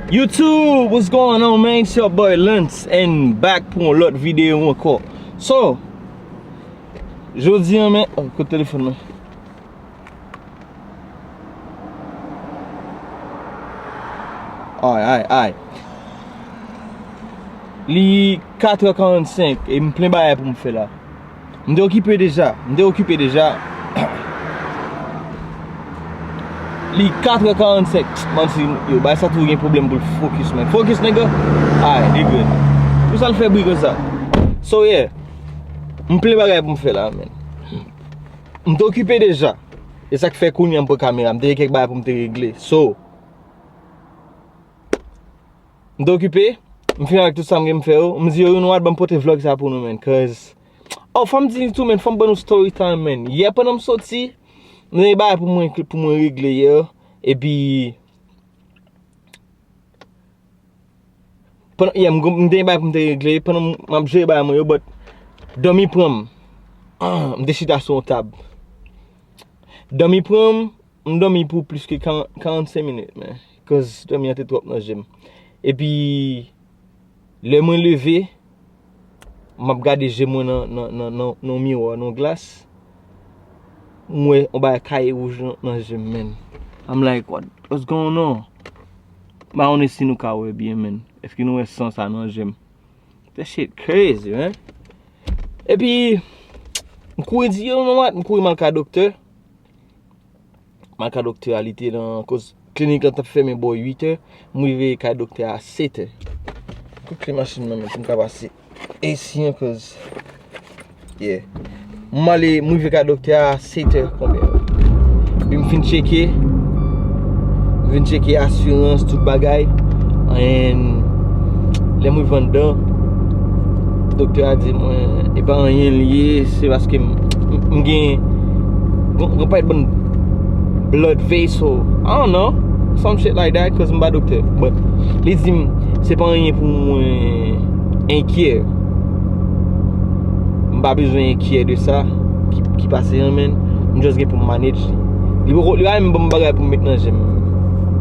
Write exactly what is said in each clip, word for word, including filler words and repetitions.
YouTube, what's going on, man? It's your boy Lance and back pou yon lòt videyo ankò. So, jodi a, men, oh, kote telefòn mwen? Ay, ay, ay. Li katrè karannsenk e m plen bagay pou m fè la. M te okipe deja. M te okipe deja. Li katrè karannsenk. Manti, yo, bay sa tou gen pwoblèm pou l focus, man. Focus, nigga. Ay, nigga. Pou sa l fè bri konsa. So, yeah. M plen bagay pou m fè la, man. M te okipe deja. E sa k fè kounye a m pran kamera. M te gen kèk bagay pou m te regle. So, m te okipe. M fini avèk tout sa m gen m fè yo. M di yo, you know what, ban m pote vlog sa pou nou, man. Cause, oh, fò m di tou, man, fò m ban nou story time, man. Yè pandan m soti, m gen bagay pou mwen, pou mwen regle yè. Epi, pandan, yeah, m, m gen bagay pou m te regle. Pandan m, m ap jere bagay mwen yo, but dòmi pran m. M te chita sou yon tab. Dòmi pran m, m dòmi pou plis ke karannsenk minit, man. Cause dòmi an te twòp nan je m. Epi, lè mwen leve, m ap gade je mwen nan, nan, nan, nan, nan miwa, nan glas. M wè yon bagay kaye wouj nan, nan je m, man. I'm like, what, what's going on? M pa konnen si nou ka wè byen, man. Èske nou wè san sa nan je m? That shit crazy, man. Epi, m kouri di yo, you know what? M kouri m al ka doktè. M al ka doktè a, li te nan, koz klinik lan t ap fèmen bò uit è. M rive kay doktè a sèt è. Kout kle machin nan, men, pou m ka pase. E si an, cause, yeah. M ale, m rive kay doktè a sèt è konbyen. Epi m fin tcheke. M fin tcheke asirans, tout bagay. And lè m rive anndan, doktè a di mwen, e pa anyen l ye, se paske m, m, m gen, gen, gen pa bann blood vessel. I don't know. Some shit like that, cause m pa doktè. But li di m, se pa anyen pou mwen enkyè. M pa bezwen enkyè de sa ki, ki pase an, man. M just gen pou m manage li. Li poko, li pa menm ban m bagay pou m met nan je m.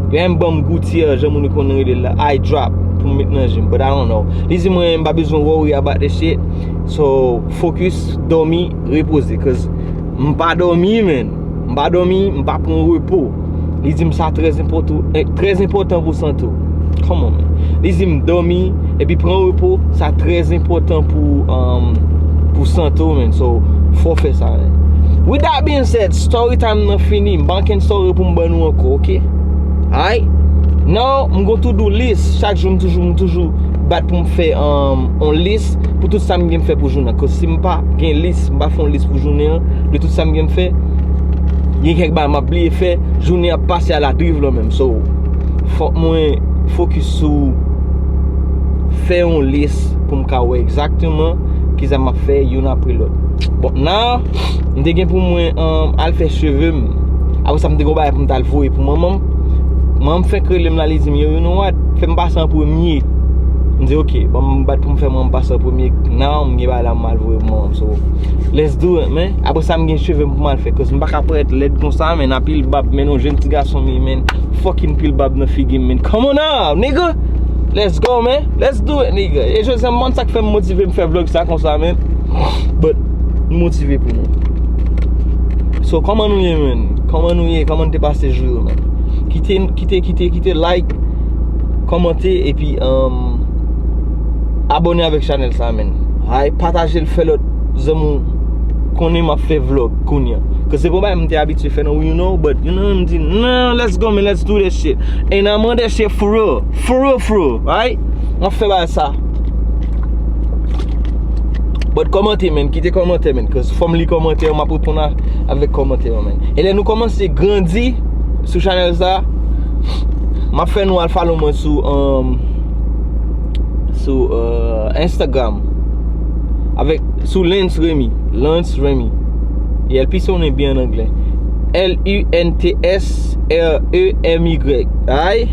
Li pa menm ban m goutiyè, jan moun yo konn rele l la, eye drop, pou m met nan je m. But I don't know. Li di mwen, m pa bezwen worry about that shit. So, focus, dòmi, repoze. Cause m pa dòmi, man. M pa dòmi, m pa pran repo. Li di m sa trè enpòtan, eh, trè enpòtan pou sante w. Come on, man. Li di m dòmi, epi pran repo, sa trè enpòtan pou, um, pou sante w, man. So, fò w fè sa, man. With that being said, story time nan fini. M pa gen story pou m ban nou ankò, ok? Alright? Now, m gon to do list. Chak jou, m toujou, m toujou bat pou m fè, um, on list pou tout sa m gen m fè pou jounen an. Cause si m pa gen list, m pa fè on list pou jounen an, de tout sa m gen m fè, gen kèk bagay m ap bliye fè, jounen ap pase aladriv lan menm. So, fòk mwen focus sou fè yon lis pou m ka wè egzakteman kisa m ap fè youn apre lòt. Bon, now, m te gen pou mwen, um, al fè cheve m. Apre sa, m te gen yon bagay pou m t al voye pou manman m. Manman m fenk rele m la, li di m, yo, you know what? Fè m pase an premye. M di, ok, ban m bat pou m fè manman m pase an premye. Now, m gen bagay la m al voye pou manman m. So, let's do it, man. Apre sa, m gen cheve m pou m al fè, cause m pa ka parèt lèd konsa, man. Anpil bab, man, yon jèn ti gason m ye, man. Fucking pil bab nan figi m, man. Come on now, nigga. Let's go, man. Let's do it, nigga. E jodi a, m konn sa k fè m motive m fè vlog sa konsa, man. But, m motive pou nou. So, kòman nou ye, man? Kòman nou ye? Kòman nou te pase jou yo, man? Kite, kite, kite, kite like, kòmante, epi, um, abòne avèk chanèl sa, man. Ay, pataje l, fè lòt zanmi w konnen m ap fè vlog kounye a. Cause se pa yon bagay m te abitye fè, non, you know, but, you know, m di, non, let's go, man, let's do this shit. And I'm on that shit for real. For real, for real, right? M ap fè bagay sa. But kòmante, man, kite kòmantè, man, cause fò m li kòmantè yo, m ap reponn a, avèk kòmantè yo, man. E lè nou kòmanse grandi sou chanèl sa, m ap fè nou al follow mwen sou, um, sou, uh, Instagram. Avèk, sou Lens Remy. Lens Remy. Yeah, l pi sonnen byen an anglè. L U N T S R E M Y. Ay.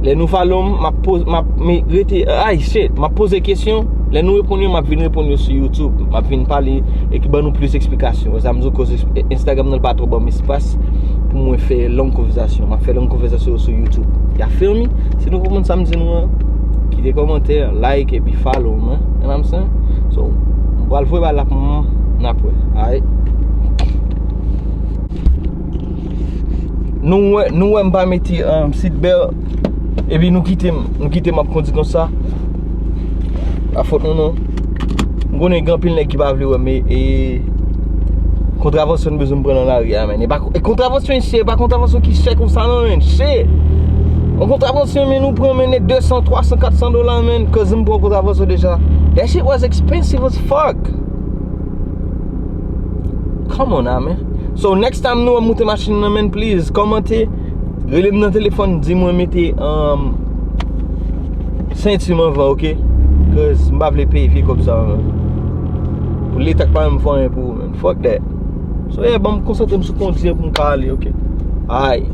Lè nou follow m, m ap poz-, m ap, m rete, ay, shit, m ap poze kesyon. Lè nou reponn yo, m ap vin reponn yo sou YouTube. M ap vin pale e ki ban nou plis eksplikasyon. Sa m di w, koz Instagram nan pa twò ban m espas pou mwen fè long konvèsasyon. M ap fè long konvèsasyon yo sou YouTube. Y'all feel me? Si nou konprann sa m di nou an, kite kòmantè, like epi follow mwen. You know what I'm saying? So, m pral voye bal la pou mwen, n ap wè. Alright. Nou wè, nou wè m pa mete um, seat belt. Epi nou kite m, nou kite m ap kondi konsa. Pa fòt nou non. M konnen gen anpil nèg ki pa vle wè m, e, e kontravansyon nou bezwen m pran nan lari a, men. E pa, e kontravansyon chè, e pa kontravansyon ki chè konsa non, men. Chè. Yon kontravansyon, men, nou pran, men, de san, twa san, kat san dola, men, cause m pran kontravansyon deja. That shit was expensive as fuck. Come on now, man. So, next time nou moute machin nan, men, please, kòmante, rele m nan telefòn, di mwen mete um, senti m anvan, ok? Cause m pa vle peye vye kòb sa, man. Pou leta k pa menm fè anyen pou ou, man. Fuck that. So, yeah, ban m konsantre m sou kondi an pou m ka ale, ok? Alright.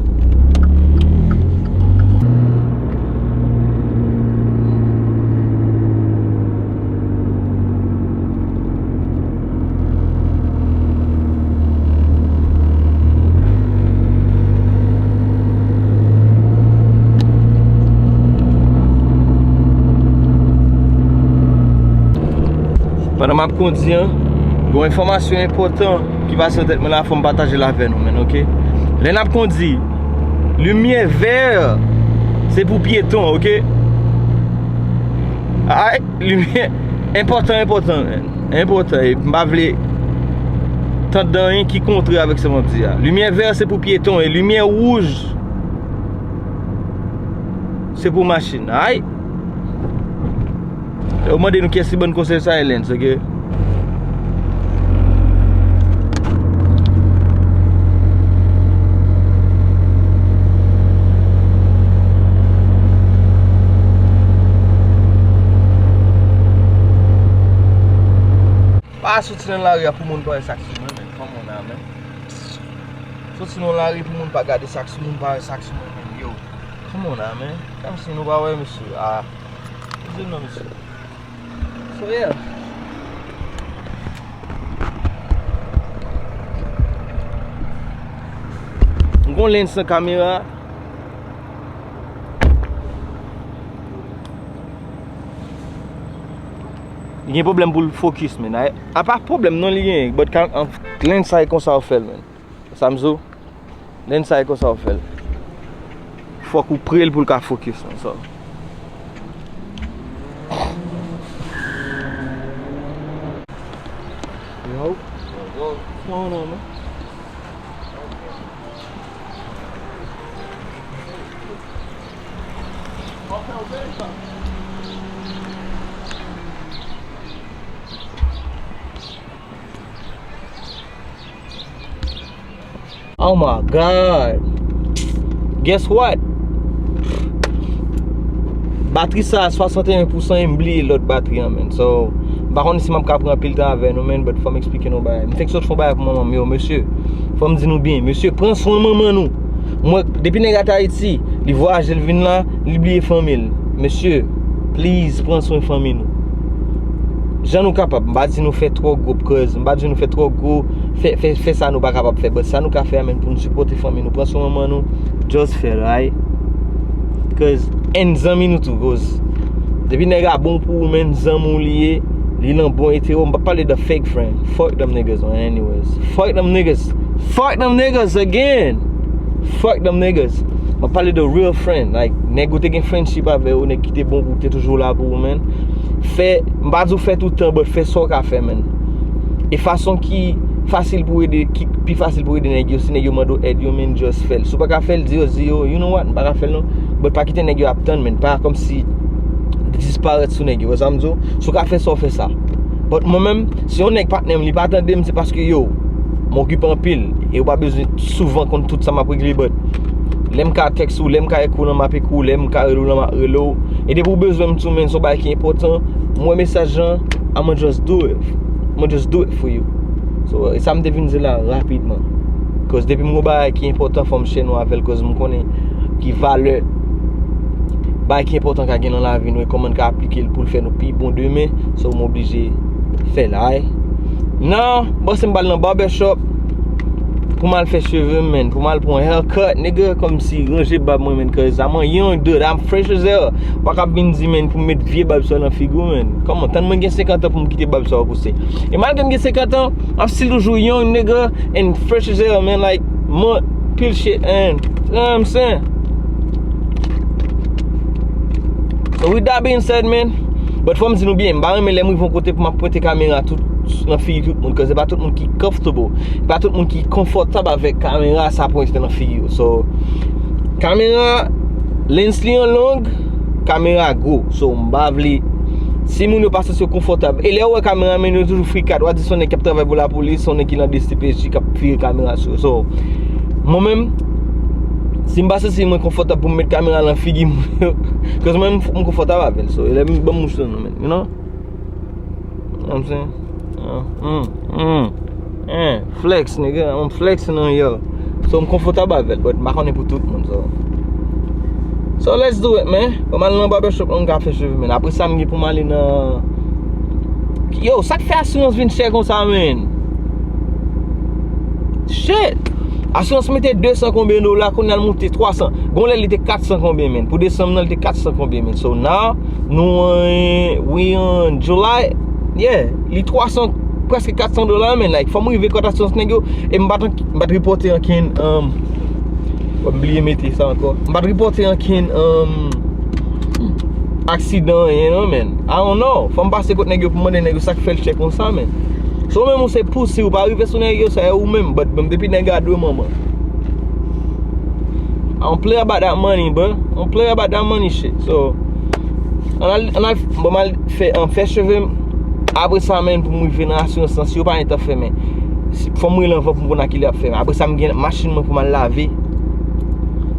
Pandan m ap kondi an, gen yon enfòmasyon enpòtan ki pase nan tèt mwen la, fò m pataje l avè nou, men, ok? Lè n ap kondi, limyè vè se pou pyeton, ok? Ay, limyè enpòtan, enpòtan, men. Enpòtan. E m pa vle tande anyen ki kontrè avèk sa m ap di a. Limyè vè se pou pyeton e limyè wouj se pou machin. Ay! Yo mande nou kiyès ki ban n konsèy sa, e Lens, ok? Pa soti nan lari a pou moun pa wè sa k sou mwen, men. Come on now, man. Soti nan lari pou moun pa gade sa k sou, moun pa wè sa k sou mwen, men. Yo. Come on now, man. Kòmsi nou pa wè, mesye. Ah. Mesye, non, mesye. So, yeah. M gon lens nan kamera. Li gen pwoblèm pou l fokis, men. A, a pa pwoblèm non li gen, but kan, an, lens sa e konsa yo fè l, men. Sa m di w, lens sa e konsa yo fè l. Fòk ou pre l pou l ka fokis, man, so. Yo. What's going on, man? Oh my God. Guess what? Batri sa a swasanteyen pousan e m bliye lòt batri an, man. So, m pa konn si m ap ka pran anpil tan avè nou, man, but fò m eksplike nou bagay. M fenk sot fè yon bagay pou manman m, yo, mesye. Fò m di nou byen, mesye, pran swen manman nou. Mwen, depi nèg la te Ayiti, li vwayaje, l vin la, li bliye fanmi l. Mesye, please, pran swen fanmi nou. Jan nou kapab, m pa di nou fè twò gwo, cause m pa di nou fè twò gwo, fè, fè, fè sa nou pa kapab fè, but sa nou ka fè a, men, pou nou sipòte fanmi nou, pran swen manman nou, just fè l, alright? Cause, and zanmi nou tou, cause depi nèg la bon pou ou, men, zanmi w li ye, li nan bon ete w, m p ap pale de fake friend. Fuck them niggas, man, anyways. Fuck them niggas. Fuck them niggas again. Fuck them niggas. M ap pale de real friend. Like, nèg ou te gen friendship avè yo, nèg ki te bon pou ou, te toujou la pou ou, man. Fè, m pa di w fè tout tan, but fè sa w ka fè, man. E fason ki fasil pou ede, ki pi fasil pou ede nèg yo, si nèg yo mande w èd yo, man, just fè l. Si w pa ka fè l, di yo, di yo, you know what, m pa ka fè l non. But pa kite nèg yo ap tann, man. Pa kòmsi disparèt sou nèg yo, wè sa m di w? Si w ka fè sa, w fè sa. But mwen menm, si yon nèg patnè m, li pa tande m, se paske, yo, m okipe anpil. E ou pa bezwen souvan konn tout sa m ap regle, but lè m ka tèks ou, lè m ka ekri w lan, m ap ekri w, lè m ka rele w lan, m ap rele w. E depi w bezwen m tou, man, se yon bagay ki enpòtan, m wè mesaj lan, I'ma just do it. I'ma just do it for you. So, e sa m te vin di la rapidman. Cause depi m gon bagay ki enpòtan, fò m share nou avè l, cause m konnen ki valè bagay ki enpòtan ka gen nan lavi nou e kòman n ka aplike l pou l fè nou pi bon demen. So, m oblije fè l, alright? Now, panse m pral nan barbershop. pou m al fè cheve m, man, pou m al pran haircut, nigga, kòmsi ranje bab mwen, man, cause I'm a young dude, I'm fresh as hell. Pa ka vin di, man, pou m met vye bab sa nan figi w, man. Kòman, tann mwen gen senkant an pou m kite bab sa pouse. E malgre m gen senkant an, I'm still toujou young, nigga, and fresh as hell, man, like, mwen, pil shit, and, you know what I'm saying? So with that being said, man, but fò m di nou byen, m pa renmen lè m rive yon kote pou m ap pwente kamera tout nan figi tout moun, cause se pa tout moun ki comfortable, se pa tout moun ki konfòtab avèk kamera sa pwente nan figi yo. So, kamera, lens li an long, kamera gwo. So, m pa vle, si moun yo pa santi yo konfòtab, e lè w wè kameraman yo toujou frikat, w a di se yon nèg k ap travay pou lapolis, se yon nèg ki nan D C P J k ap vire kamera sou yo. So, mwen menm, si m pa santi mwen konfòtab pou m met kamera nan figi moun yo, cause mwen, m, m konfòtab avè l. So, e lè m ban m mouch nan men, you know? You know what I'm saying? Uh, mm, mm. Eh, flex, nigga. I'm flexing on you. So, m konfòtab avè l, but m pa konnen pou tout moun, so. So, let's do it, man. Ban m al nan barbershop, m ka fè cheve, man. Apre sa, m gen pou m ale nan, yo, sa k fè asirans vin chè konsa, man? Shit! Asirans mwen te de san konbyen dola, kounye a l monte twa san. Gon lè li te kat san konbyen, man. Pou desanm nan, li te kat san konbyen, man. So now, nou, eh, we on July. Yeah, li twa san, prèske kat san dola, man. Like, fò m rive kòt asirans nèg yo. E m pa t, m pa t repòte ankenn, um, m bliye mete sa ankò. M pa t repòte ankenn, um, aksidan, anyen, non, man. I don't know. Fò m pase kot nèg yo pou m mande nèg yo sa k fè l chè konsa, man. So, menm ou se pussy, ou pa rive sou nèg yo, sa e ou menm, but menm depi nèg a dwe manman. I don't play about that money, bro. I don't play about that money shit. So, ann al, ann al, bon, m al fè, an, fè cheve m. Apre sa, man, pou m rive nan asirans lan, si yo pa gentan fèmen, si, fò m rele anvan pou m konn a kilè y ap fèmen. Apre sa, m gen machin mwen pou m al lave.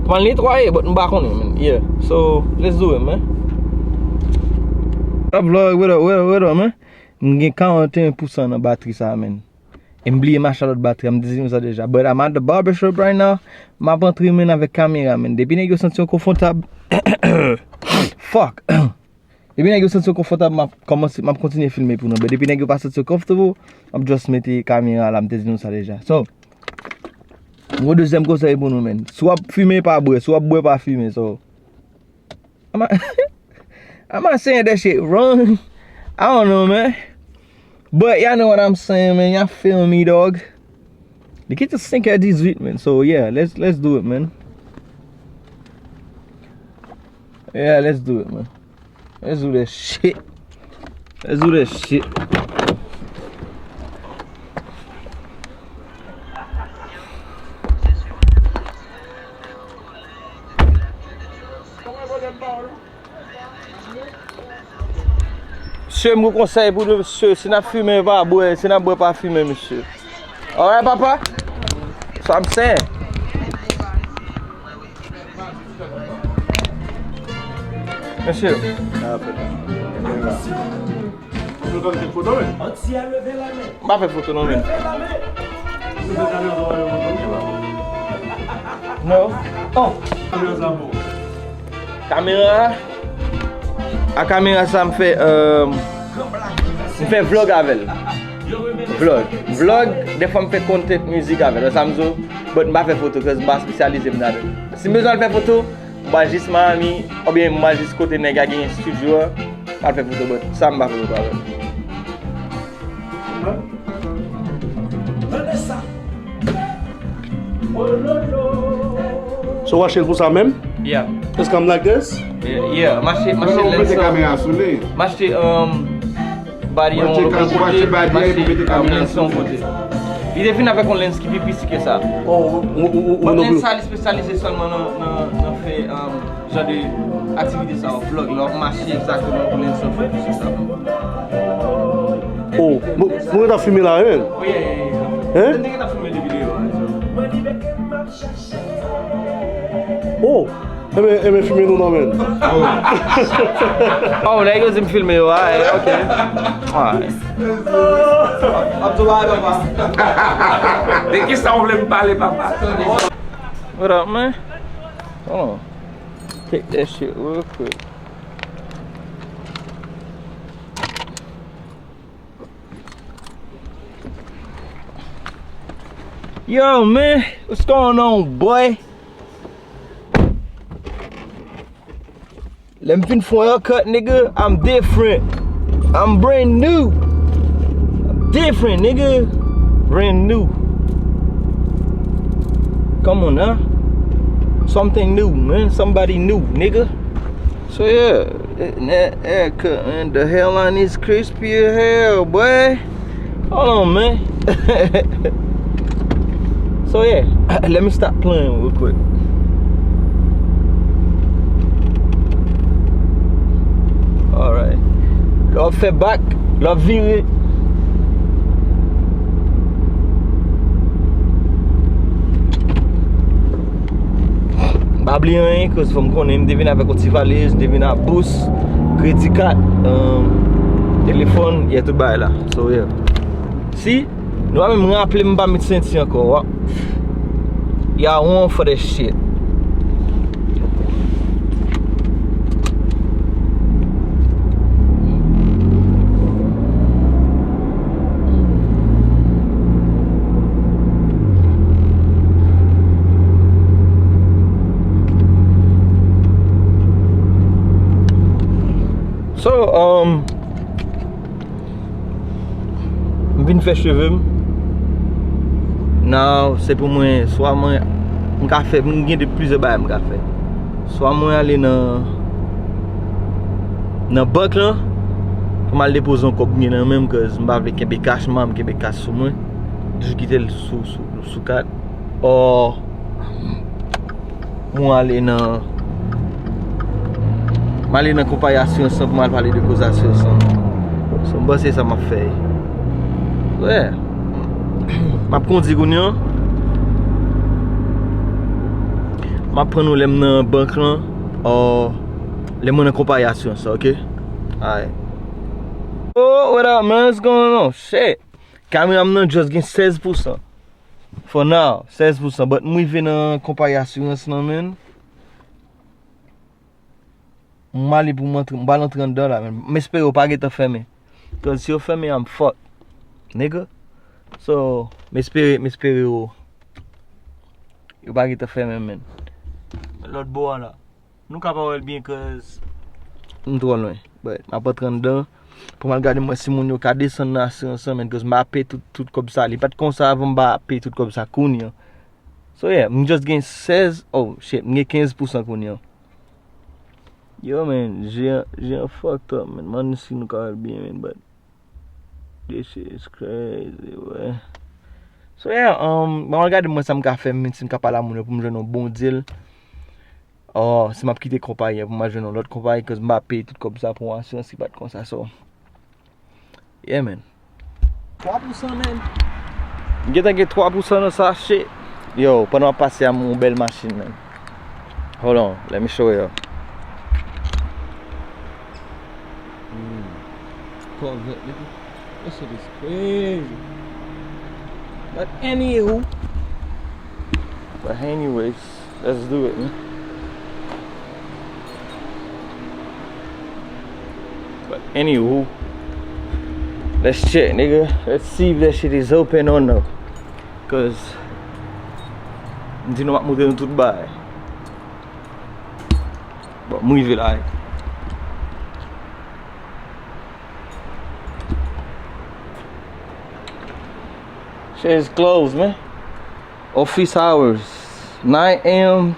Pou m al netwaye, but m pa konnen, man. Yeah. So, let's do it, man. Up, vlog, what up, what up, what up, man? M gen karanteyen pousan nan batri sa, man. E m bliye m achte lòt batri a, m te di nou sa deja. But I'm at the barbershop right now. M ap antre, man, avèk kamera, man. Depi nèg yo santi yo konfòtab. Fuck. Depi nèg yo santi yo konfòtab, m ap kòmanse, m ap kontinye filme pou nou. But depi nèg yo pa santi yo comfortable, m ap just mete kamera la, m te di nou sa deja. So, m gen dezyèm konsèy pou nou, man. Si w ap fimen, pa bwè. Si w ap bwè, pa fimen. So, I'm not, I'm not saying that shit wrong. I don't know, man. But y'all know what I'm saying, man. Y'all feel me, dog? Li kite senk è dizuit, man. So, yeah, let's, let's do it, man. Yeah, let's do it, man. Let's do this shit. Let's do this shit. Mesye, m gen konsèy pou nou, mesye. Si n ap fimen, pa bwè. Si n ap bwè, pa fimen, mesye. Alright, papa? So I'm saying. Mesye. Ou konn fè foto, men? M pa fè foto, non, men. Non. Oh. Kamera. A kamera sa, m fè, euh, m fè vlog avè l. Vlog. Vlog, dèfwa m fè content mizik avè l. Sa m di w, but m pa fè foto, cause m pa espesyalize m ladan l. Si m bezwen al fè foto, m pral jis Miami, oubyen m pral jis kote nèg a genyen estidyo a, m al fè foto, but sa m pa fè foto avè l. So w achte l pou sa menm? Yeah. It's come like this? Yeah, yeah. M achte, m achte lens lan. M achte, um, body an yon kote, m achte, um, lens yon kote. Li te vin avèk yon lens ki pi piti ke sa. Oh, ou, ou, ou, ou, ou, non, sa, li espesyalize sèlman nan, nan, nan fè, um, jan de aktivite sa yo, vlog, lè w ap mache egzakteman pou lens lan fè plis ke sa. Oh, mwen, mwen gentan filme la, wi, men. Wi, wi, wi. Hein? Mwen gentan filme de videyo a, so. Oh, enben, enben, filme nou non, men. Oh, nèg yo di m filme yo, ah, eh, ok. Alright. De kisa w vle m pale, papa? What up, man? Hold on. Take that shit real quick. Yo, man, what's going on, boy? Lè m fin fè yon haircut, nigga, I'm different. I'm brand new. I'm different, nigga. Brand new. Come on, huh? Something new, man. Somebody new, nigga. So, yeah, that haircut, man. The hairline is crispy as hell, boy. Hold on, man. So, yeah, let me stop playing real quick. Alright. Lè w ap fè back, lè w ap vire. M pa bliye anyen, cause fò m konnen, m te vin avèk yon ti valiz, m te vin ak bous, kredi kat, um, telefòn, yeah, tout bagay la. So, yeah. Si nou pa menm raple m pa met senti ankò, wa. Y'all wrong for this shit. So, um, m vin fè cheve m. Now, se pou mwen, swa mwen, m ka fè, m gen de plizyè bagay m ka fè. Swa mwen ale nan, nan bank lan, pou m al depoze yon kòb m gen nan men m, cause m pa vle kenbe cash, m pa vle kenbe cash sou mwen. Toujou kite l sou, sou, sou kat. Or, mwen ale nan, m ale nan konpayi asirans lan pou m al pale de koze asirans lan. So, m panse sa m ap fè. Yeah. M ap kondi kounye a. M ap pran nou lè m nan bank lan, or lè mwen nan konpayi asirans lan, ok? Alright. Oh, what up, man? What's going on? Shit. Kamera m nan just gen sèz pousan. For now, sèz pousan. But m rive nan konpayi asirans lan, man. M ale pou m antre, m pral antre anndan la, man. M espere yo pa gentan fèmen. Cause si yo fèmen, I'm fucked, nigga. So, m espere, m espere yo, yo pa gentan fèmen, man. Lòt bò a la. Nou ka pa wè l byen, cause m twò lwen. But m ap antre anndan pou m al gade mwen si moun yo ka desann nan asirans lan, man, cause m pa peye tout, tout kòb sa. Li pa t konsa avan, m pa peye tout kòb sa kounye a. So, yeah, m just gen sèz, oh, shit, m gen kenz pousan kounye a. Yo, man, je an, je an fucked up, man. Mande si nou ka wè l byen, man, but this shit is crazy, bro. So, yeah, um, bon, m al gade mwen sa m ka fè, man, si m ka pale a moun yo pou m jwenn yon bon deal. Or, si m ap kite konpayi an pou m al jwenn yon lòt konpayi, cause m pa peye tout kòb sa pou yon asirans ki pa t konsa, so. Yeah, man. Twa pousan, man. M gentan gen twa pousan nan sa, shit. Yo, pandan w ap pase a, yon bèl machin, man. Hold on, let me show you. Mm. Corvette, nigga. This shit is crazy. But anywho, but anyways, let's do it, man. But anywho, let's check, nigga. Let's see if that shit is open or no. Cause m di nou m ap montre nou tout bagay. Bon, m rive la, wi. Shit is closed, man. Office hours, nine a.m.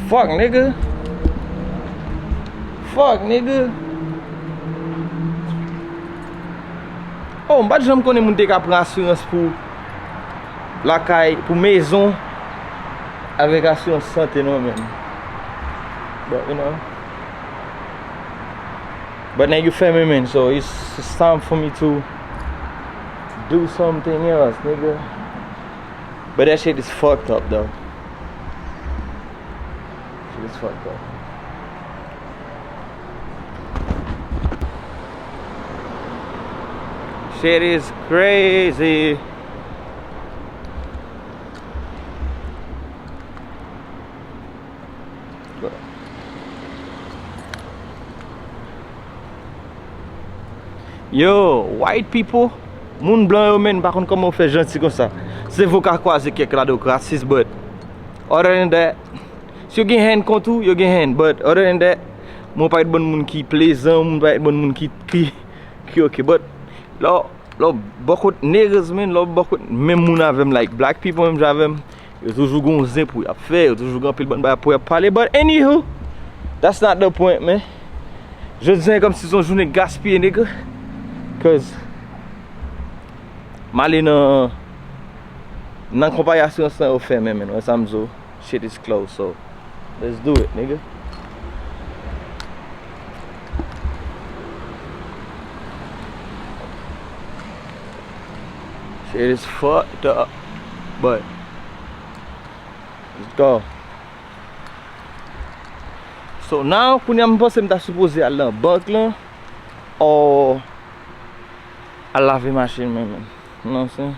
Fuck, nigga. Fuck, nigga. Oh, m pa t janm konnen moun te ka pran asirans pou lakay, pou mezon, avèk asirans sante, non, man. But, you know. But nèg yo fèmen, man, so it's, it's time for me to do something else, nigga. But that shit is fucked up, though. Shit is fucked up. Shit is crazy. Yo, white people, Moun blan yo, men, m pa konn kòman yo fè janti konsa. Se vo ka kwaze kèk ladan yo rasis, but other than that, si yo gen haine kont ou, yo gen haine, but other than that, mwen pa yon bann moun ki plezan, mwen pa yon bann moun ki, ki, ki oke, but lè w, lè w bò kot niggas, man, lè w bò kot menm moun avè m, like, black people menm jan avè m, yo toujou gen yon zen pou y ap fè, yo toujou gen anpil bann bagay pou y ap pale, but anywho, that's not the point, man. Jodi a, kòmsi se yon jounen gaspiye, nigga, cause m ale nan, nan konpayi asirans lan, yo fèmen, man, wè sa m di w, shit is closed, so let's do it, nigga. Shit is fucked up, but let's go. So now, kounye a m panse m ta sipoze al nan bank lan, or al lave machin mwen, man. You know what I'm saying?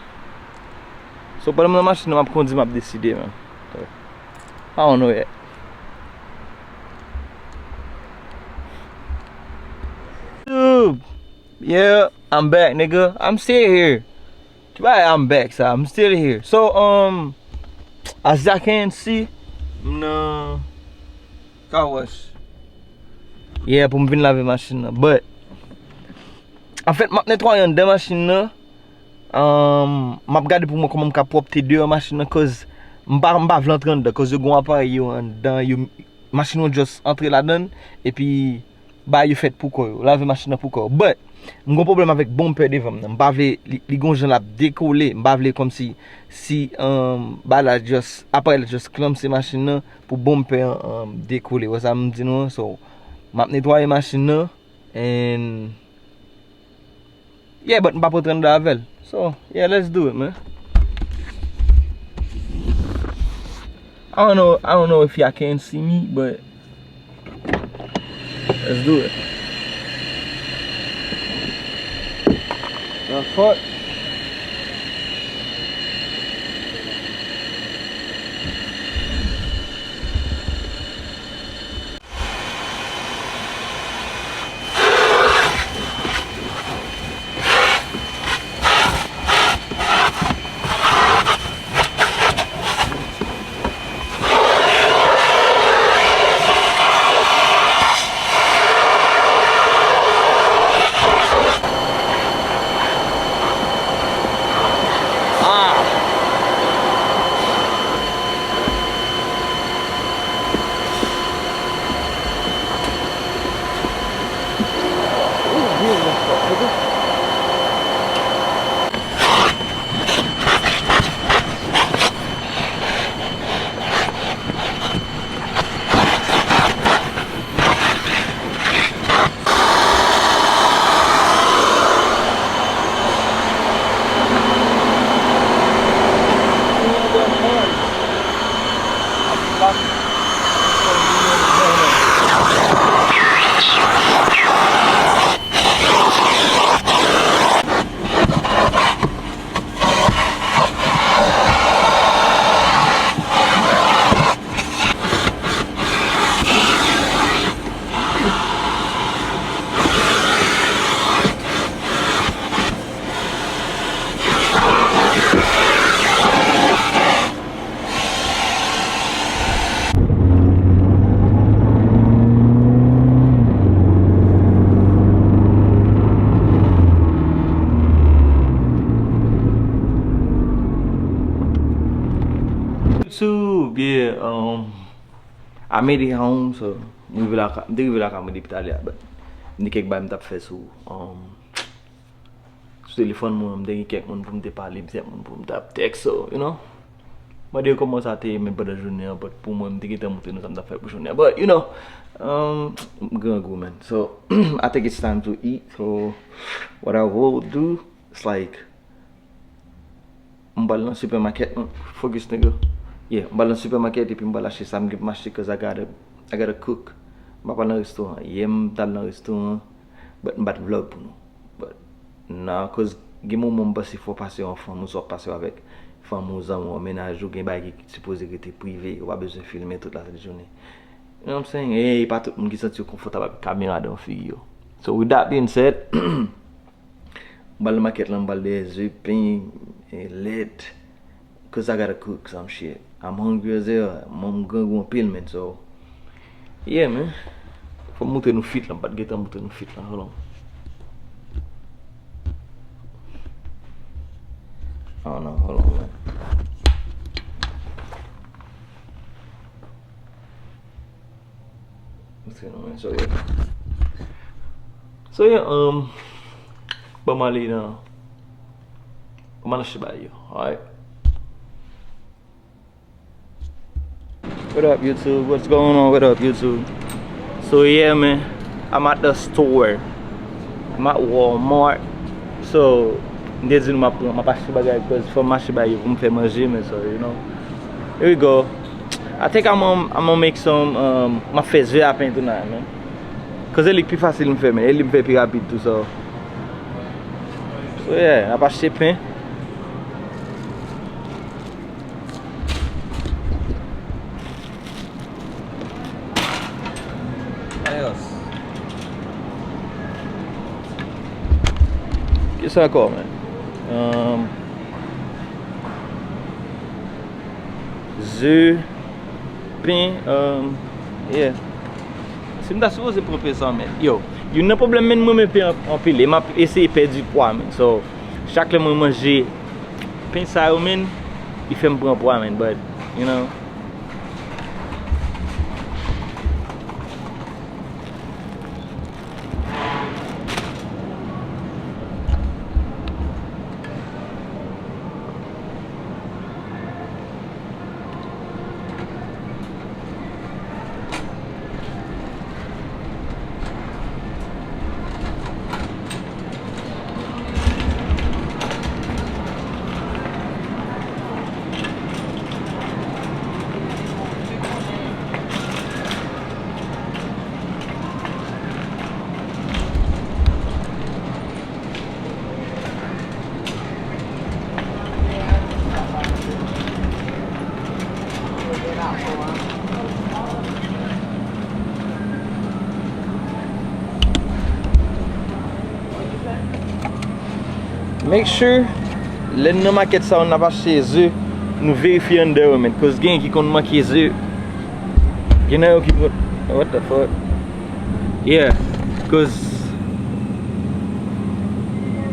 So pandan m nan machin nan, m ap kondi, m ap deside, man. So, I don't know yet. YouTube. Yeah, I'm back, nigga. I'm still here. Ki bagay, I'm back, sa. I'm still here. So, um, as y'all can see, m nan car wash. Yeah, pou m vin lave machin nan. But, anfèt, m ap netwaye anndan machin nan. Um, m ap gade pou mwen kòman m ka pwòpte deyò machin nan, cause m pa, m pa vle antre anndan, cause yo gen yon aparèy yo anndan, yo, machin ou just antre ladan l, epi bagay yo fèt pou kò yo, lave machin nan pou kò yo. But, m gon pwoblèm avèk bonpè devan m nan. M pa vle li, li gon jan l ap dekole. M pa vle kòmsi, si, um, bagay la just, aparèy la just klanmse machin nan pou bonpè an, um, dekole. Wè sa m di nou an? So, m ap netwaye machin nan, and yeah, but m p ap rantre anndan avè l. So, yeah, let's do it, man. I don't know, I don't know if y'all can see me, but let's do it. The fuck? YouTube, yeah, um, I made it home, so m rive lakay, m te rive lakay mwen depi talè a, but m te kèk bagay m t ap fè sou, um, sou telefòn mwen, m te gen kèk moun pou m te pale, m te gen moun pou m t ap tèks, so, you know. Mande yo kòman sa te ye menm pandan jounen an, but pou mwen, m te gentan montre nou sa m t ap fè pou jounen an. But, you know, um, m grangou, man. So, I think it's time to eat. So, what I will do, it's like, m pral nan supermarket, man. Focus, nigga. Yeah, m pral nan supermarket epi m pral achte sa m gen pou m achte, cause I gotta, I gotta cook. M pa pral nan restoran. Yè m t al nan restoran, but m pa t vlog pou nou. But, nah, cause gen moman m panse fò w pase yon fanmi w, sa w ap pase w avèk fanmi w, zanmi w, mennaj ou, gen bagay ki sipoze rete prive, ou pa bezwen filme tout latèt jounen. You know what I'm saying? E pa tout moun ki santi yo konfòtab avèk kamera devan figi yo. So, with that being said, M pral nan makèt lan, m pral dèyè ze, pen, e, lèt. Cause I gotta cook some shit. I'm hungry as hell. Mwen, m grangou anpil, man, so. Yeah, man. Fò m moutre nou fit lan. M pa t gentan moutre nou fit lan. Hold on. Oh, no, hold on, man. Moutre nou, man. So, yeah. So, yeah, um, ban m ale nan, ban m al achte bagay yo, alright? What up, YouTube? What's going on? What up, YouTube? So, yeah, man, I'm at the store. I'm at Walmart. So, m te di nou m ap pran, m ap achte bagay, cause fò m achte bagay yo pou m fè manje, man, so, you know. Here we go. I think I'm gonna, I'm gonna make some, um, m ap fè ze a pen tonight, man. Cause e li k pi fasil m fè, man. E li m fè pi rapid tou, so. So, yeah, n ap achte pen. What else? Kisa ankò, man? Um, ze, pen, um, yeah. Si m ta sipoze pran pen sa, man. Yo, youn nan pwoblèm, man, mwen renmen pen an-, anpil. E m ap eseye pèdi pwa, man. So, chak lè mwen manje pen sa yo, man, li fè m pran pwa, man. But, you know, Make sure, lè n nan makèt sa yo, n ap achte ze, nou verifye anndan yo, man. Cause gen ki konn manke ze. Gen nan yo ki konn, what the fuck? Yeah, cause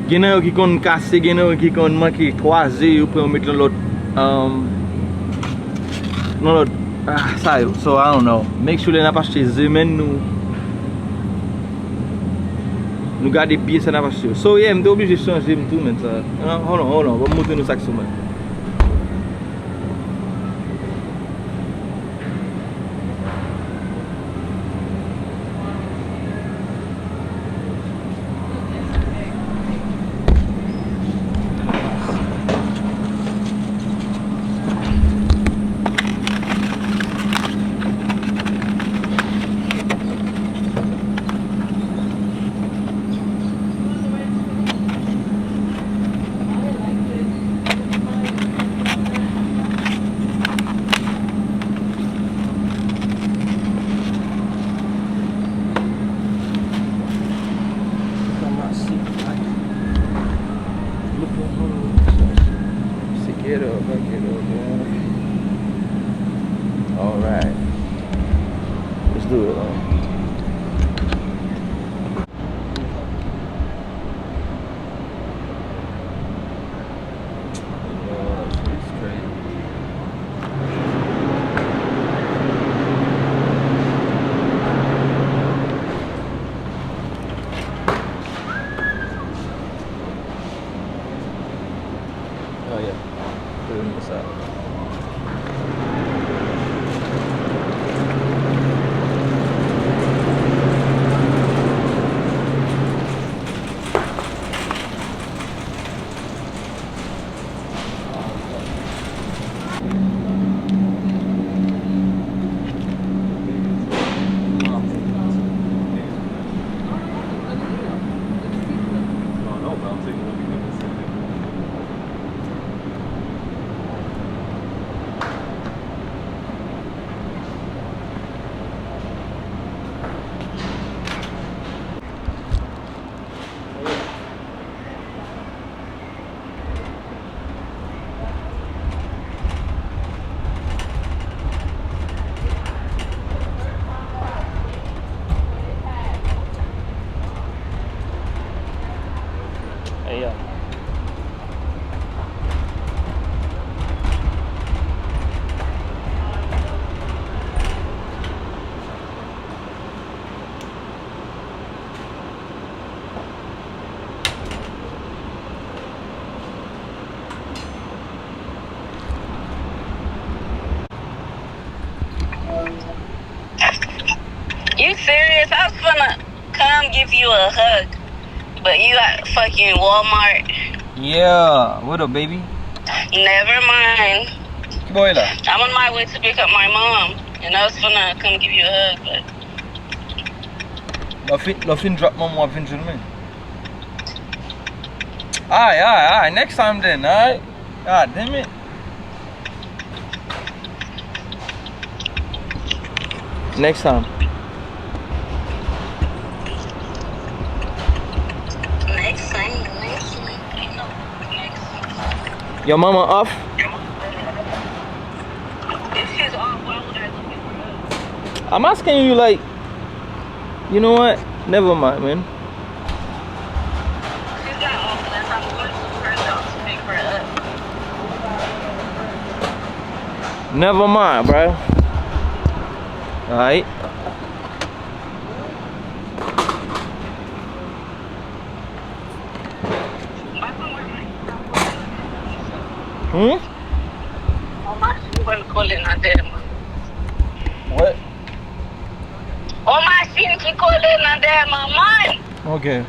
gen nan yo ki konn kase, gen nan yo ki konn manke twa ze, yo pran yo met nan lòt, um, nan lòt, ah, sa yo. So, I don't know. Make sure lè n ap achte ze, man, nou, nou gade byen sa n ap achte yo. So, yeah, m te oblije chanje m tou, man, sa. Ah, hold on, hold on. Ban m montre nou sa k sou mwen. Sick it up, fuck it up, man. Alright. Let's do it, man. Oh, yeah. Put it in the side. You serious? I was gonna come give you a hug, but you at fucking Walmart. Yeah, what up, baby? Never mind. Ki bò w ye la? I'm on my way to pick up my mom, and I was gonna come give you a hug, but Lè w fin, lè w fin drop manman w ap vin jwenn mwen. Alright, alright, alright. Next time then, alright? God damn it. Next time. Next time, next week, you know, next week. Your mama off? If she's off, why would I look at her? I'm asking you, like, you know what? Never mind, man. She's not off unless I'm going to her house to pick her up. Never mind, bro. Alright. Hmm? Yon machin ki kole nan dèyè mwen. What? Yon machin ki kole nan dèyè mwen, man! Okay.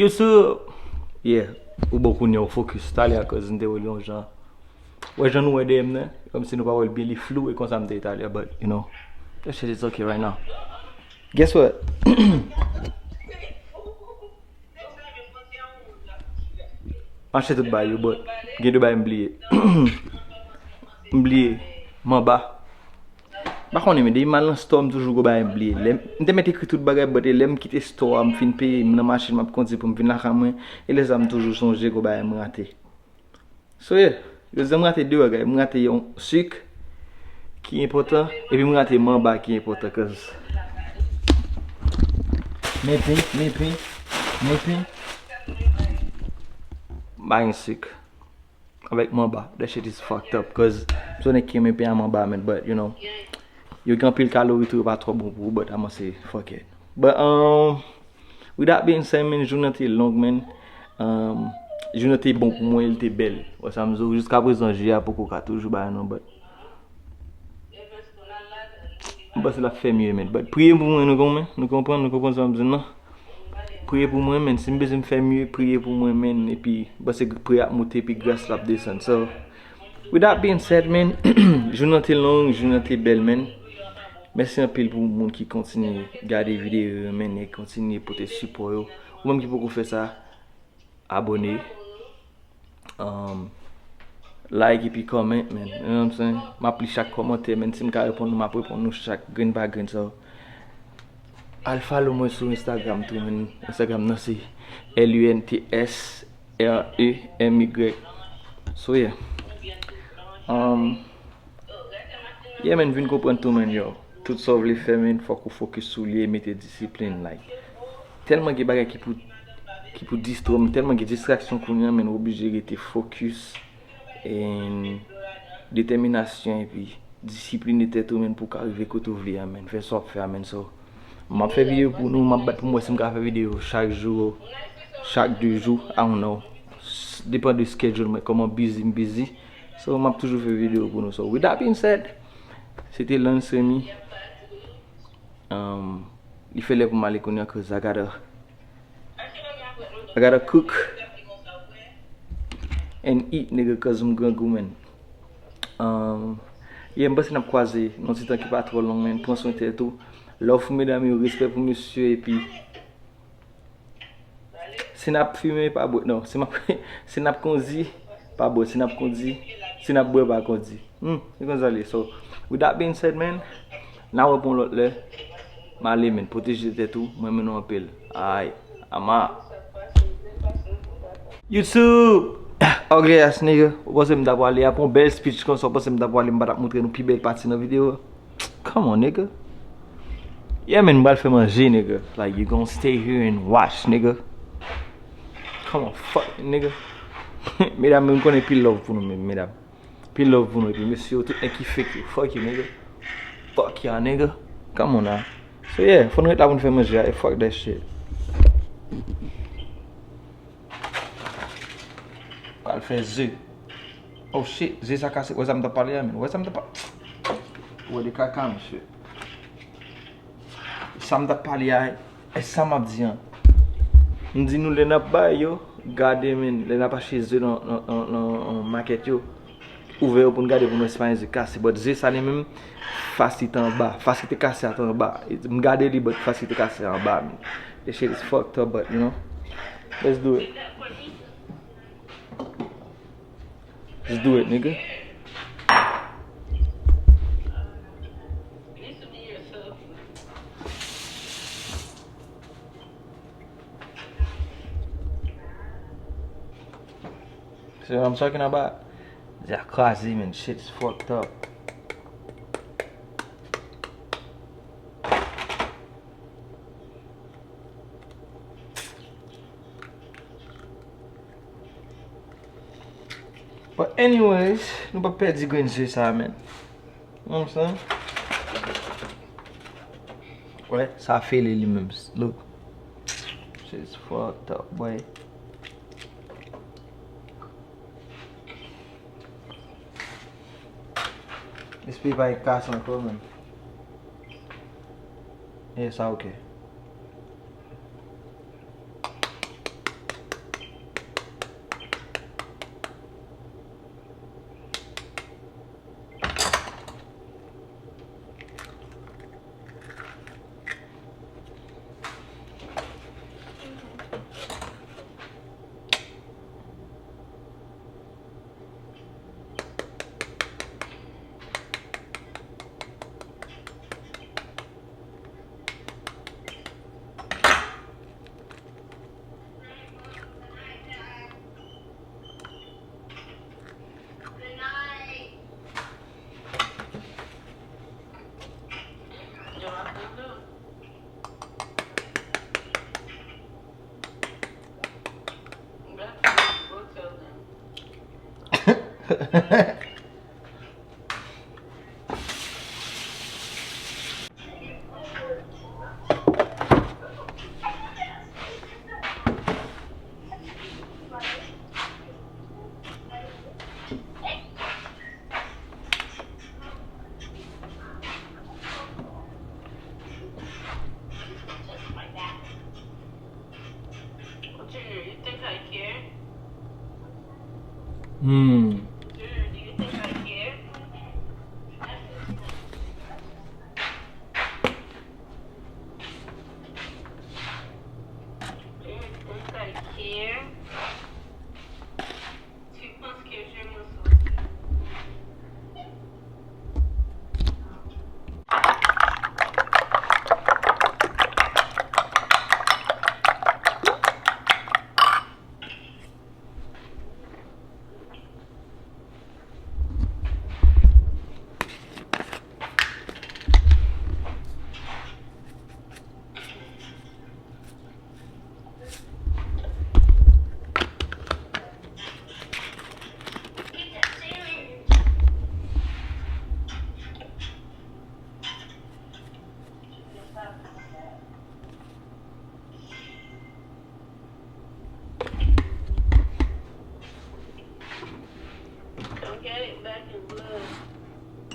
YouTube. Yeah. Ou bon kounye a, ou focus talè a, cause m te wè l yon jan. Wè jan nou wè D M nan, kòmsi nou pa wè l byen, li flou e konsa m te talè a, but, you know, that shit is okay right now. Guess what? Mache tout bagay yo, but gen de bagay m bliye. M bliye manba. M pa konnen, men depi m al nan store, m toujou gon bagay m bliye. Lè m, m te mèt ekri tout bagay, but lè m kite store a, m fin peye, m nan machin, m ap kondi pou m vin lakay mwen, e lè sa a m toujou sonje gon bagay m rate. So yeah, yo di m rate de bagay, m rate yon sik ki enpòtan, epi m rate manba ki enpòtan, cause men pen, men pen, men pen, m pa gen sik. Avèk manba, that shit is fucked up, cause m se nèg ki renmen pen a manba, man, but, you know, yo gen anpil kalori tou, yo pa twò bon pou ou, but I'm gonna say fuck it. But, um, with that being said, man, jounen an te long, man. Um, jounen an te bon pou mwen, li te bèl. Wè sa m di w, jiskaprezan, je a poko ka toujou bay non, but m panse l ap fè mye, man. But priye pou mwen, nou konprann, nou konprann, nou konprann sa m di non. Priye pou mwen, man. Si m bezwen m fè mye, priye pou mwen, man. Epi, m panse priyè ap moute, epi gras la ap desann. So, with that being said, man, jounen an te long, jounen an te bèl, man. Mèsi anpil pou moun ki kontinye gade videyo yo, man, e kontinye pote sipò yo. Ou menm ki poko fè sa, abòne, um, like epi comment, man. You know what I'm saying? M ap li chak kòmantè, man. Si m ka reponn nou, m ap reponn nou chak grenn pa grenn. So, al follow mwen sou Instagram tou, man. Instagram nan se L U N T S R E M Y. So, yeah. Um, Yeah, man, vin konprann tou, man, yo. Tout sa w vle fè, man, fòk ou fokis sou li e mete disiplin, like. Tèlman gen bagay ki pou, ki pou distrè w, tèlman gen distraksyon kounye a, man, ou oblije rete fokis, and detèminasyon, epi disipline tèt ou, man, pou w ka rive kote w vle a, man. Fè sa w ap fè a, man. So, m ap fè videyo pou nou, m ap bat pou m wè si m ka fè videyo chak jou, chak de jou, I don't know. Depan de schedule mwen, kòman busy m busy. So, m ap toujou fè videyo pou nou. So, with that being said, se te Lance Remy. Um, li fè lè pou m ale kounye a, cause I gotta, I gotta cook and eat, nigga, cause m grangou, man. Um, yeah, m panse n ap kwaze nan ti tan ki pa twò long, man. Pran swen tèt ou. Love pou medam yo, respè pou mesye, epi si n ap fimen, pa bwè. Non, si m ap, si n ap kondi, pa bwè. Si n ap kondi, si n ap bwè, pa kondi. Hmm, se konsa l ye. So, with that being said, man, n a wè pou yon lòt lè. M ale, man. Pwoteje tèt ou. Mwen renmen nou anpil. Ay, ama. YouTube! Ugly ass nigga. Ou panse m ta pwale a pou yon bèl speech konsa, ou panse m ta pwale, m pa t ap montre nou pi bèl pati nan videyo a? Come on, nigga. Yeah, man, m pral fè manje, nigga. Like, you gon' stay here and watch, nigga. Come on, fuck, nigga. Medam, m konnen pil love pou nou menm, medam. Pil love pou nou, epi mesye yo, tout nèg ki fake yo. Fuck you, nigga. Fuck y'all, nigga. Come on now. So, yeah, fò n ret la pou n fè manje a, e fuck that shit. Pral fè ze. Oh shit, ze sa kase. Wè sa m t ap pale a, men. Wè sa m t ap pa-, wè de kaka, mesye. Sa m t ap pale a, e sa m ap di an. M di nou lè n ap bay yo, gade, men, lè n ap achte ze nan, nan, nan, nan, nan makèt yo, ouvè yo pou n gade pou n wè si pa gen ze kase. But ze sa li menm, fas li te anba. Fas ki te kase a te anba. M gade li, but fas ki te kase a anba, men. This shit is fucked up, but, you know, let's do it. Just do it, nigga. See what I'm talking about? Ze a kraze, man. Shit is fucked up. But anyways, nou pa pèdi grenn ze sa, man. You know what I'm saying? Wè, sa fele li menm. Look. Shit is fucked up, boy. Espere pa gen kase ankò, man. Yeah, sa ok. Hmm.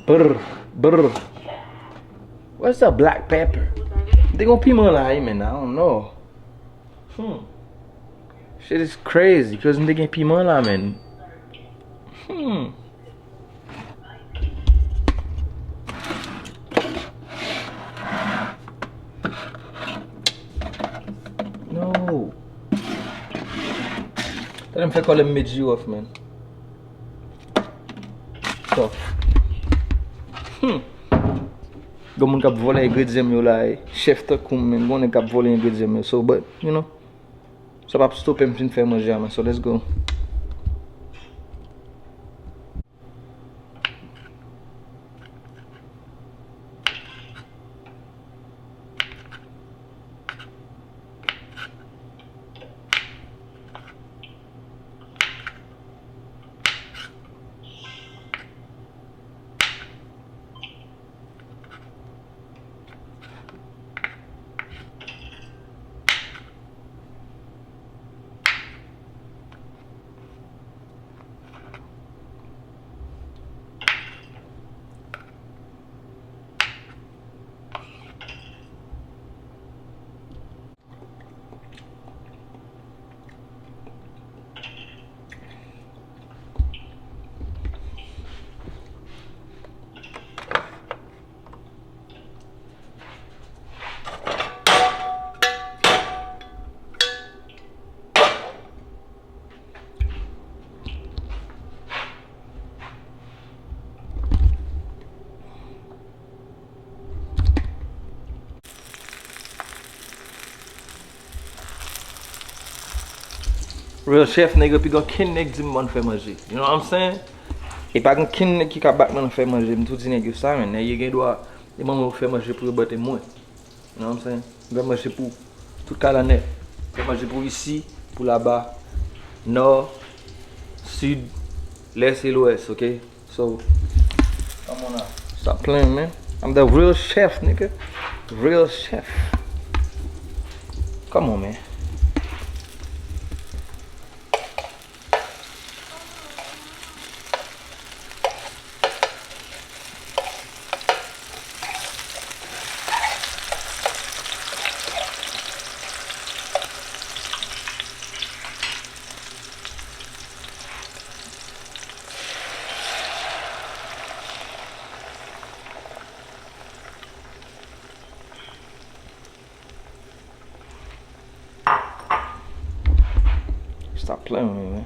Brr, brr. What's up, black pepper? M te gen piman la, wi, man. I don't know. Hmm. Shit is crazy, cause m te gen piman la, man. Hmm. No. Tande m fè kòlè m met giròf, man. Tough. Hmm. Gen moun k ap vòlè engredyan m yo la, eh. Chèf tankou m, man. Gen nèg k ap vòlè engredyan m yo. So, but, you know, sa p ap stope m fin fè manje a, man. So, let's go. Real chef, nèg yo pi gen kenn nèg di m ban fè manje. You know what I'm saying? E pa gen kenn nèg ki ka bat mwen nan fè manje. M tou di nèg yo sa, men nèg yo gen dwa e manman yo fè manje pou yo bante mwen. You know what I'm saying? M fè manje pou tout kalanè. M fè manje pou isi, pou laba, nò, sid, lès e lwès, ok? So, come on now. Stop playing, man. I'm the real chef, nigga. Real chef. Come on, man. Stop playing with me, man.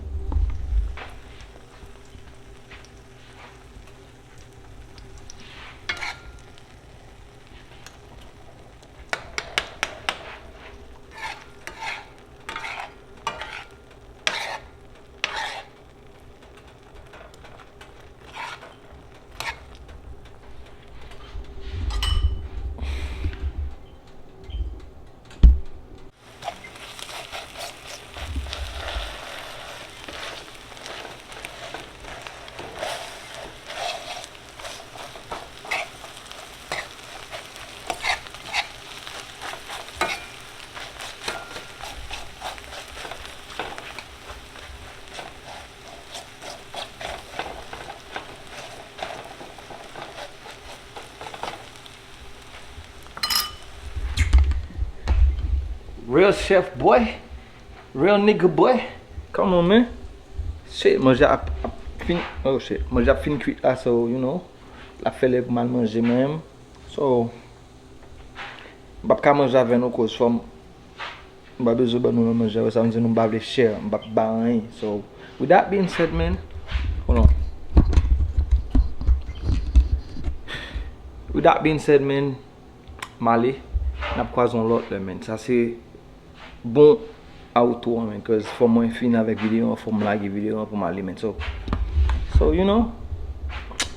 Real chef boy. Real nigga boy. Come on, man. Shit, manje ap, ap fin, oh shit. Manje ap fin kwit la, so, you know, l ap fè lè pou m al manje mwen menm. So, m p ap ka manje avè nou, cause fò m, m pa bezwen ban nou nan manje, sa vle di nou m pa vle share, m p ap ba anyen. So, with that being said, man, hold on. With that being said, man, m ale, n ap kwaze yon lòt lè, man. Sa se bon outro an, man, cause fò mwen fin avèk videyo an, fò m lage videyo an pou m ale, man. So, so, you know,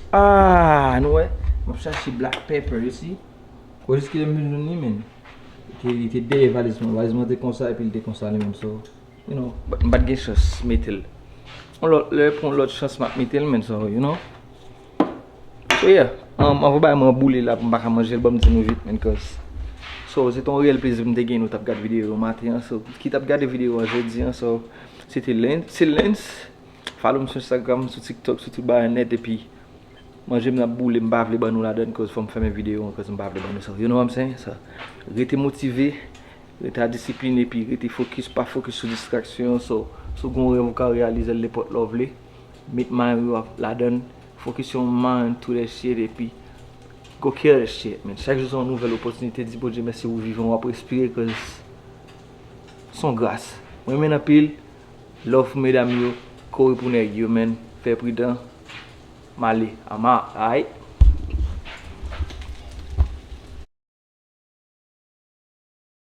ah, nou wè, m ap chache black pepper, you see? Kote ki m jwenn li, man? Li te, li te dèyè valiz mwen. Valiz mwen te konsa, epi li te konsa li menm, so, you know, but m pa t gen chans mete l. Yon lòt, lè pou yon lòt chans, m ap mete l, man, so, you know. So, yeah. Um, anvan bay mwen boule la pou m pa ka manje l, ban m di nou vit, man, cause, so, se te yon reyèl plezi pou m te gen nou t ap gade videyo yo maten an, so, ki t ap gade videyo an jodi an, so, se te Lens, se Lens. Follow m sou Instagram, sou TikTok, sou tout bagay nèt, epi manje m ap boule, m pa vle ban nou ladann, cause fò m fèmen videyo an, cause m pa vle ban nou sa. You know what I'm saying? So, rete motive, rete a disiplin, epi rete focus, pa focus sou distraksyon. So, si w gen yon rèv ou ka reyalize l nenpòt lè w vle, met mayo w ladann, focus on mind to that shit, epi go kill that shit, man. Chak jou se yon nouvèl opòtinite, di Bondye mèsi ou vivan, w ap respire, cause se yon gras. Mwen renmen n anpil, love pou medam yo, kore pou nèg yo, man. Fè pridan, m ale, I'm out, alright?